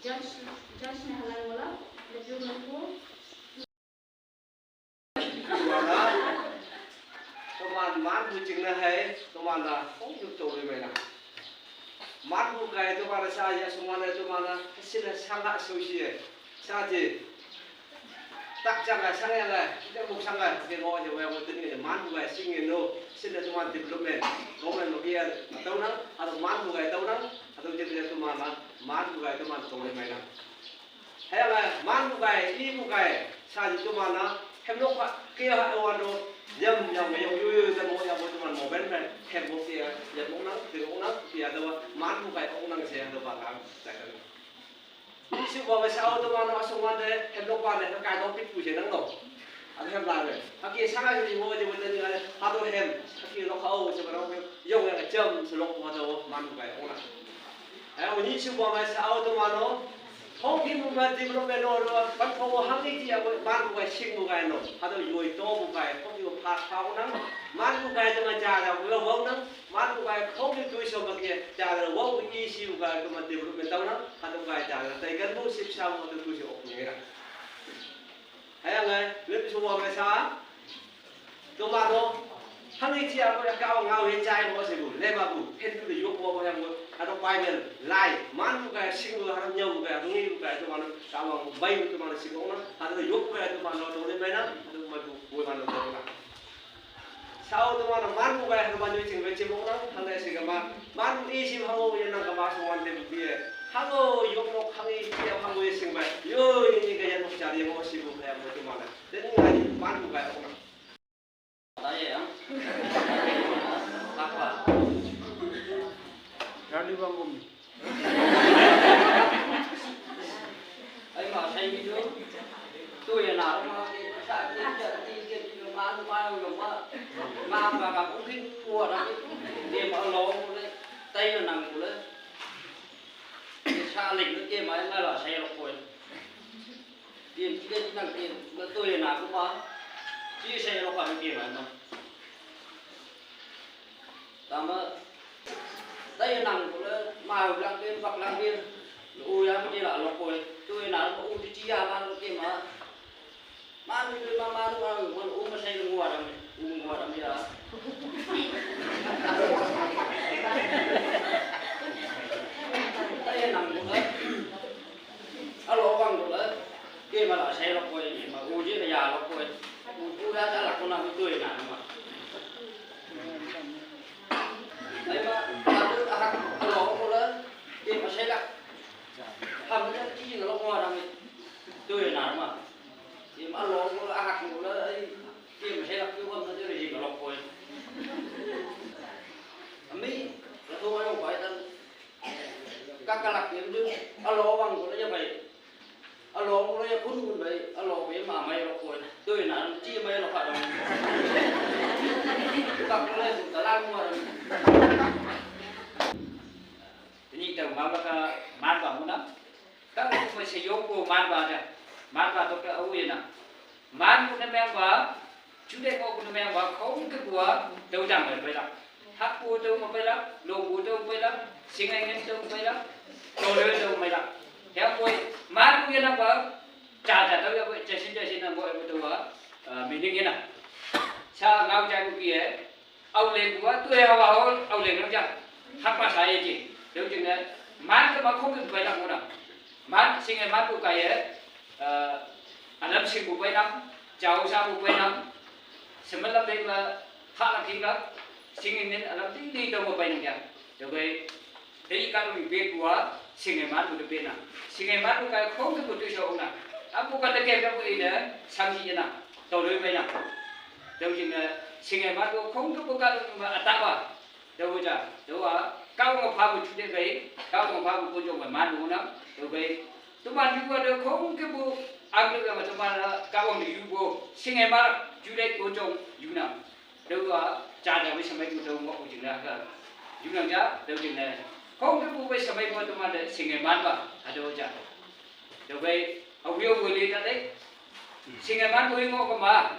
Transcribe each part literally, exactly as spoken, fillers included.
Judge, judge ne halang wala, le jung ko. Tumana, tuman man bu jing na hai, tumana, hong yu to le mai na. Man bu kai tumana sa ya sumana tumana, sila sanga so shi. Sa ji. Tak chang a sang ya la, kita bu sang a, ke ngo je wa mo tin ni man bu kai sing no, sila tuman development. Government mo kia, tau na, ado man bu kai tau na, ado je tumana, man bu kai tuman to le mai na. Hei, man bu kai, i bu kai, sa ji tumana, hem nok pha, kia ha wa do, yam yam yam yu yu kan mo yam mo tuman mo ben ben, hem mo kia, yam mo nang, ti mo nang, kia do, man bu kai ong nang se do ba nang, sa kan. Ni si bo sa o tumana, a sung wan de, hem nok ba ne, kai do pit bu se nang no. A hem la ne. A kia sa ngai ni mo je mo tani ngai, ha do hem, a kia lo ka o, se ba ro, yong ya jam, se lo ma do, man bu kai ong nang. Ai, uni si bo mai sa au to mano. Hong ki mu ma ti lo me no ro, pan ko hang i ti a man ko sing mu kai no. Ha to yoi to mu kai, hong ki pha pha nang. Man ko kai to ma ja ja ko wang nang. Man ko kai hong ki tu so ma ki ja ja wang i si mu kai to ma ti lo me tau nang. Ha to kai ja ja tai kan mu sip sa mu to tu so ok ni ra. Hai ang ai, le so wa me sa. Tumano, hang i chia ko ya ka ngau he chai mo se bu, le ma bu, hen tu le yok mo ko yang mo, ado Bible, lai, man bu ka sing bu, ha nyau bu ka, ngi bu ka, tumano, ka wa bai bu tumano sing ko na, ado yok bu ka tumano, to le mai na, ado mai bu, bu mano to na. Sao tumano, man bu ka, ha ma nyu ching be ching mo na, hang le sing ka ma, man bu i si ha mo ya na ka ma so wan te bu ye. Ha mo yok mo hang i chia ha mo ye sing ba, yo ni ni ka ya mo cha ye mo si bu ka ya mo tumano. Then ngai man bu ka ya ko na. Randi bang bumi. Ai ma sai mi do. Tu ya na ma ke sa ke ke ke ke ma ma ma ma ma ka ko kin ko ra ke. Ke ma lo le. Tai na nang ko le. Ke sa le ke ma ma la sai lo ko. Ke ke nang ke ma tu ya na ko ma. Chi sai lo ka ke ma ma. Tama, tai nang ko le, ma u lang bin, bak lang bin. U ya mi la lo ko. Tu na u ti ti ya ma lo ke ma. Ma mi le ma ma ma ma u ma sai ngwa dam. U ngwa dam ya. Tai nang ko le. A lo bang ko le. Ke ma la sai lo ko ma u ji ya lo ko. U ya ta la ko na mi tu na ma. Ai ma, a tu a hak a lo ko la, ke ma sai la. Ham na ti lo ko ra mi. Tu na ma. Ke ma lo ko la a hak ko la, ai, ke ma sai la ke wa ma ti ri ma lo ko. Ami, la tu ma lo ko ai tan. Ka ka la ke du, a lo bang ko la ya bai. A lo mo lo ya kun kun bai, a lo be ma mai lo ko. Tu na ti mai lo ka dong. Ka ko le ta la mo ra. Ni ta ma ba ka man ba mo na. Ka ko ma se yo ko man ba da. Man ba to ka u ye na. Man ko na me ba. Chu de ko ko me wa khong ke bua dau dang le bai la. Hak bu dau ma bai la, lo bu dau bai la, sing ai ngen dau bai la, to le dau bai la. Ya ko ma bu ya na ba, cha cha dau ya ko, cha sin cha sin na ko bu dau wa, mi ning ya na. Sa ngau cha bu ki e, au le bu wa, tu ya wa ho, au le ngau cha. Hak ma sa ye ji. Dau jing ne, man ke ma khong ke bai la mo na. Man, sing ai man bu ka ye, a lam sing bu bai nang, chau sa bu bai nang, semal lam dek la, ha la king la, sing in nin a lam ding ding dong bu bai nang ya. Dau bai, dei ka lu be bu wa, sing ai man bu de be nang. Sing ai man bu ka khong ke bu tu so na. A bu ka de ke ka bu i de, sang ji na, to lu bai nang. Dau jing na, sing ai man bu khong ke bu ka lu ma a ta ba. Dau ja, dau a, kau ngau pha bu chu de bai, kau ngau pha bu ko jong bai man bu na, dau bai. Tu man yu wa dau khong ke bu, ang dau ma tu man a, kau ngau yu bu, sing ai ma, chu de ko jong yu na. Dau a, cha da bai samai bu dau ngau bu jing na ka. Yu na ja, dau jing na. Khong ke bu bai samai bu tu man de, sing ai man ba, a dau ja. Dau bai, a wi o bu le ta de. Sing ai man bu ngau ko ma.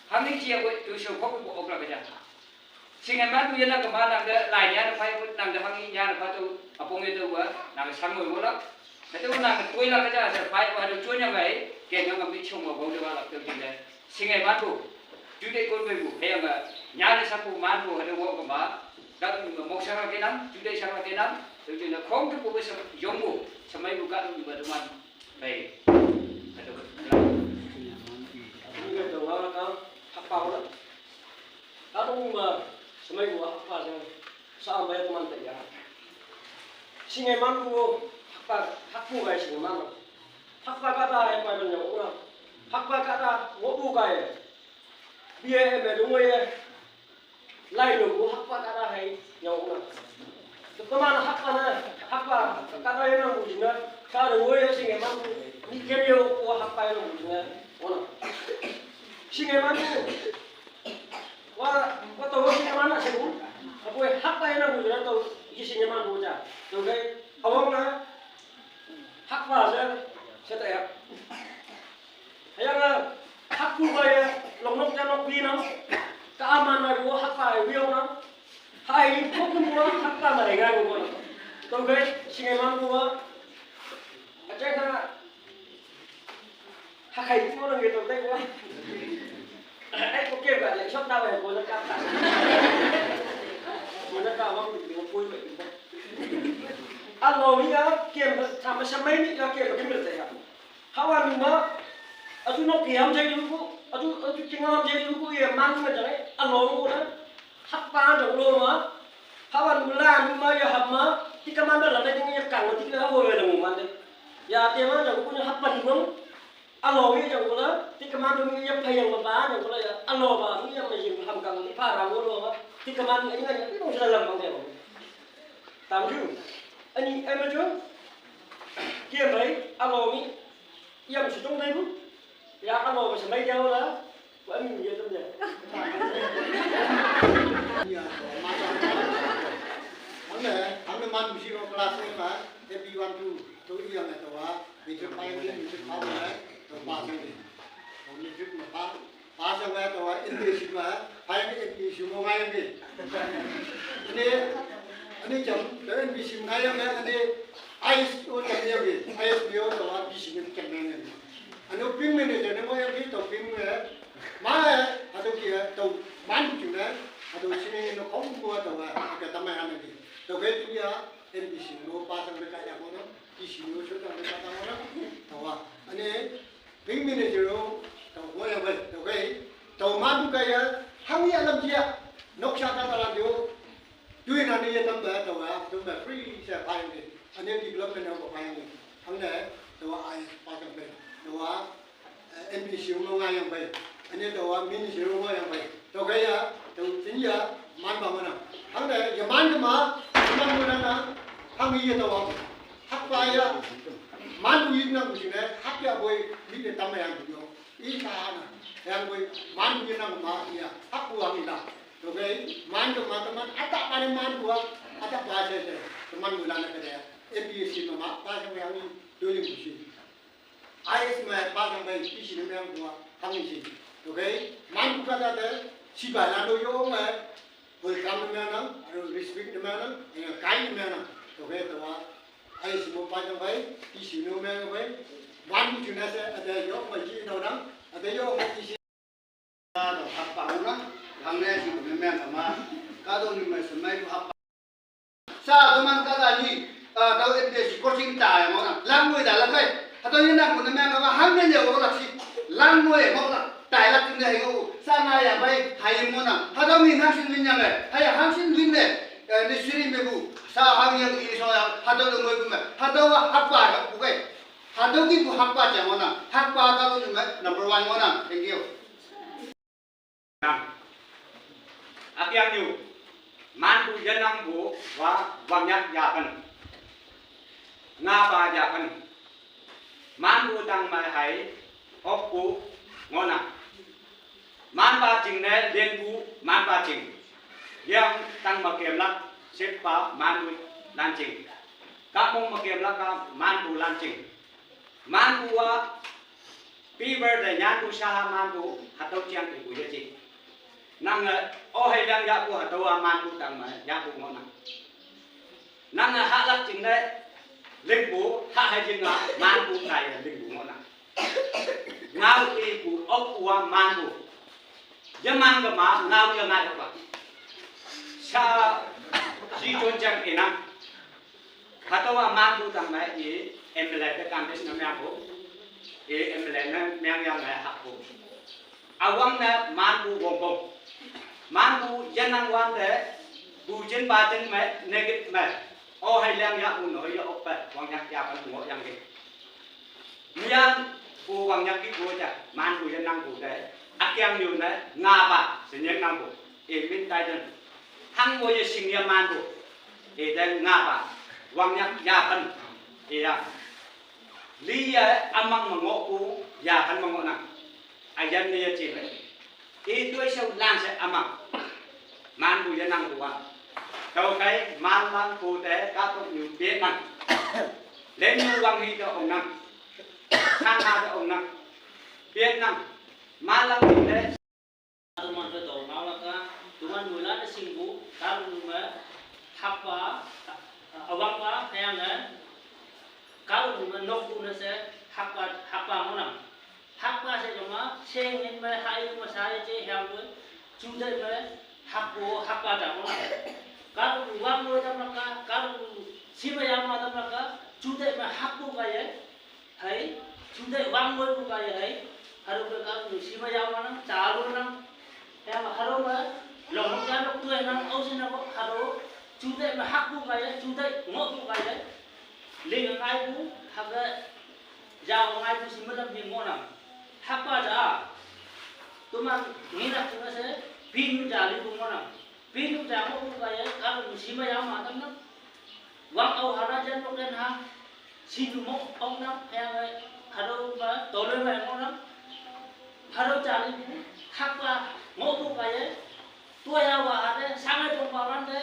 Hang ni chi a bu, tu so khong bu ok la ka ja. Sing ai man bu ya na ka ma nang de lai nya na phai bu nang de hang nya na pha tu a pong ye tu wa nang sang mo mo la. Hatüo nang toilak ja, sa phai wa hatüo jon yang gai, ke nyang mi chong wa bau de wa lak tüo jin de. Shinge manpu, ju de kon pei pu, hüyange, nya le sapu manpu, hatüo wo kema, dak mi ma mok sara ke nang, ju de sara ke nang, tüo jin de khong tu pu sa yong pu, sa mai pu ka tu mi ba tu man, pei. Hatüo. Ni ka tüo wa ka, hakpa wa. Ka tu mi ma, sa mai pu hakpa jang, sa mai tu man te ya. Shinge manpu, hakpa, hakpu gai shinge man. Hakpa kahta hai pa nang ya ura. Hakpa kahta wo pu gai. B A M e dong ye. Lai lo pu hakpa kahta hai ya ura. To kemana hakpa na, hakpa kahta ye nang pu jing na. Ka dong ye shinge manpu. Ni kem ye wo hakpa ye nang pu jing na. Ona. Shinge manpu. Wa, wa to wo shinge man na shinge. Apu hakpa ye nang pu jing na to ye shinge manpu ja. To gai, awang na. Hakpa se, se ta ya. Hüyange, hakpu ba ye, longnok ja nok wi nang. Ka aman ma ru hakpa ye wi nang. Hai, ko pu wa hakpa ma re ngai wu nang. To gai, shinge manpu wa. Acha ka, hakai pu nang ge to tai wa. Ai, ko ke ba le, shop ta wa ko na ka ta. Ko na ka wa ko ko. Alo mi a kem ta ma sha mai mi a kem kem ta ya. Hawa mi ma, atu no kem jai lu ko, atu, atu chinga jai lu ko ye man ma jai, alo ko na. Hakpa jang lo ma. Hawa mi la mi ma ya hap ma. Ti ka man da la na jing ya kang ma ti na hawa ya la mu man de. Ya te ma jang ko ni hakpa ni ma. Alo ye jang ko la, ti ka man do mi ya phayang ba ba jang ko la ya. Alo ba mi ya ma jing ham kang ti pha ra wo lo ba. Ti ka man ni ani ani ti dong sa lam bang de ba. Tam ju. Ani ai ma ju. Kem bai, alo mi. Yam shi dong dai bu. Ya alo ba sa mai ya la. Wa mi ye tam ya. Ya, ma ta. Hang ne, hang ne man shi ro class ma. Happy one two. To yang ta wa. Matric pa yang, matric pa yang, to pa sang ni. To matric ma pa, pa sang wa to wa N P S C ma, pa yang N P S C mo ngai yang ni. Ani, ani jam, to N P S C ngai yang ni, ani I A S o jam yang ni, I A S ni o to wa P C ni jam yang ni. Ani ping manager ni mo yang ni, to ping ni, ma, hatüo ke, to man ju ni, hatüo sini ni no kong mo to wa, ke tamai han ni. To ke tu ya, N P S C mo pa sang ni ka ya mo no. Isi yo sho tang de ka tang wa na. Tawa. Ane, ping manager o, tao wo yang bai, tao kai, tao ma du kai ya, hang ya lam jia, nok sha ta ta lam yo. Dui na ni ye tam ba, tao wa, tam ba free sa pa yang de. Ane development o pa yang de. Hang de, tao wa ai pa tang bai. Tao wa, eh, N P C o mo ngai yang bai. Ane tao wa minister o mo yang bai. Tao kai ya, tao tin ya, man ba mo na. Hang de, ya man de ma, man mo na na. Hang ye tao wa. Hakpa ya, man bu yin nang bu jing ne, hak ya boi, mi de tam yang bu yo. I ka na, yang boi, man bu yin nang ma ya, hak bu hang da. To gai, man de ma, teman, ata pa ne man bu wa, ata pa se se, teman bu la na ke de. N P S C ma ma, pa se yang ni, do yin bu shi. I A S ma pa sang bai, P C ne meng bu wa, hang ni shi. To gai, man bu ka da de, shi ba la do yo ma, welcome ne meng nang, aro respect ne meng nang, eh, kai ne meng nang. To gai, to wa, Ai, simo pa jang bai, isi no meng bai, wan ju na se, ade yo ma ji no dang, ade yo ma isi. Ka do hap pa na, lang ne si ko meng ma, ka do ni ma se mai ko hap pa. Sa do man ka ga ni, a, do en de si ko sing ta ya mo na, lang mo da la kai, ha do ni na ko ne meng ma, hang ne ye wo la si, lang mo ye mo na. Tai lak tin de hei o, sa nga ya bai, hai mo na. Ha dong ni hang sin win yang le. Hai hang sin win le. Eh, ni siri me bu. Sa hang yang i so ya. Ha dong mo bu me. Ha dong wa hakpa ya bu kai. Ha dong ki bu hakpa ja mo na. Hakpa ka bu me number one mo na. Thank you. Akiang yu. Man bu yan nang bu wa wang yak ya pen. Nga pa ya pen. Man bu tang mai hai. Okpu, ngona. Manpa ching ne, lenpu, manpa ching. Yang tang ma kem lak, seppa, manpu, lan ching. Kamong ma kem lak ka, manpu, lan ching. Manpu wa, pi ber de nyanpu shaha manpu, hatau chiang ke bu ye ching. Nang, eh, oh hai dang yapu, hatau wa manpu tang ma, yapu ngona. Nang, eh, halak ching ne, Lingpu, ha ha jing a, manpu ngai lingpu ngohnang. Ngao ipu, ok ua manpu. Yamang kema, ngao ya ngai ok ba. Sha, si jon jang inang. Hatüowa manpu tang me i, M L A te contest ne mengpu. I M L A ne meng yang me hakpu. Üwang ne manpu wongpong. Manpu yenang wante, pu jin pa jin me, negative me. O hei liang ya un hoi ya okpe, wangnyak ya pen ngoh yang ke. Mian pu wangnyak ki pu ja, manpu yenangpu te. Ükyang yu ne, ngapa, senyek nangpu. I min tai den. Hangwo ye sing ye manpu. I te ngapa, wangnyak ya pen. I ya. Li ye ümang me ngohpu, ya pen me ngohnang. Üyan ne ye jime. I toishao lanshe ümang. Manpu yenangpu a. Tüokhei manlangpu te kahtoknyu petnang. Lenyu wanghi te ongnang. Sanga te ongnang. Petnang. Manlangpu te. Teman pe tao ngaolak a, teman moilan ne shingpu, kahtoknyu me, hakpa, üwangpa, hüyange, kahtoknyu me nokpu ne she, hakpa, hakpa ngohnang. Hakpa she kema, shengin me, hayu me, saye je, hüyangpoi, jutei me, hakpu, hakpa ja ngohnang. Kahtoknyu wang loi tamlak a, kahtoknyu shime yama tamlak a, jutei me, hakpu kaiye, hei, jutei wang loipu kaiye hei, hatüo ke kahtoknyu shime yama nang, jalunang, hüyange hatüo me, longlong ja nok toinang, aoshin nang, hatüo, jutei me hakpu kaiye, jutei ngohpu kaiye, ling ngaipu, hake, jao ngaipu shime lam hi ngohnang, hakpa ja, teman nginak jingne she, pin ja lipu ngohnang, pin ja ngohpu kaiye, kahtoknyu shime yama tamnang, wang ao hala jan nok ken ha, shinyu mok oknang, hüyange, hatüo me, toloimei ngohnang, hatüo ja lipu, hakpa, ngohpu kaiye, toya wa hate, shange tongpa wante,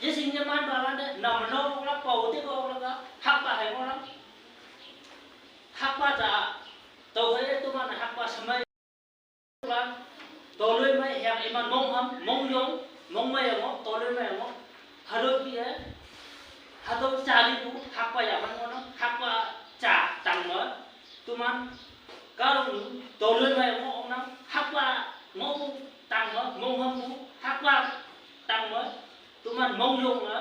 yeshing yemanpa wante, nam no oklak pa ote pa oklak a, hakpa hei ngohnang, hakpa ja, tüokhei toman hakpa shemei Toloimei hüyange iman mongham, mongyong, mongmei yango, toloimei yango. Hatüo kih-e, hatüo ja lipu, hakpa yaman ngohnang, hakpa ja tangme. Toman, kahtoknyu, toloimei ngohnang, hakpa ngohpu tangme, monghampu, hakpa tangme. Toman mongyong me,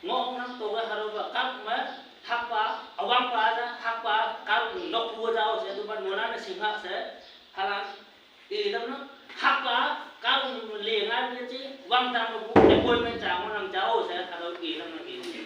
ngohnang tüoke hatüopa kah me, hakpa, üwangpa ja, hakpa, kahtoknyu nokpu jao she, toman moilan-e shingha she, halan, i tamnang, hakpa, kahtoknyu le ngaipu yeje, wangdang mepu, appointment ja ngohnang jao she, hatüo i tamnang i.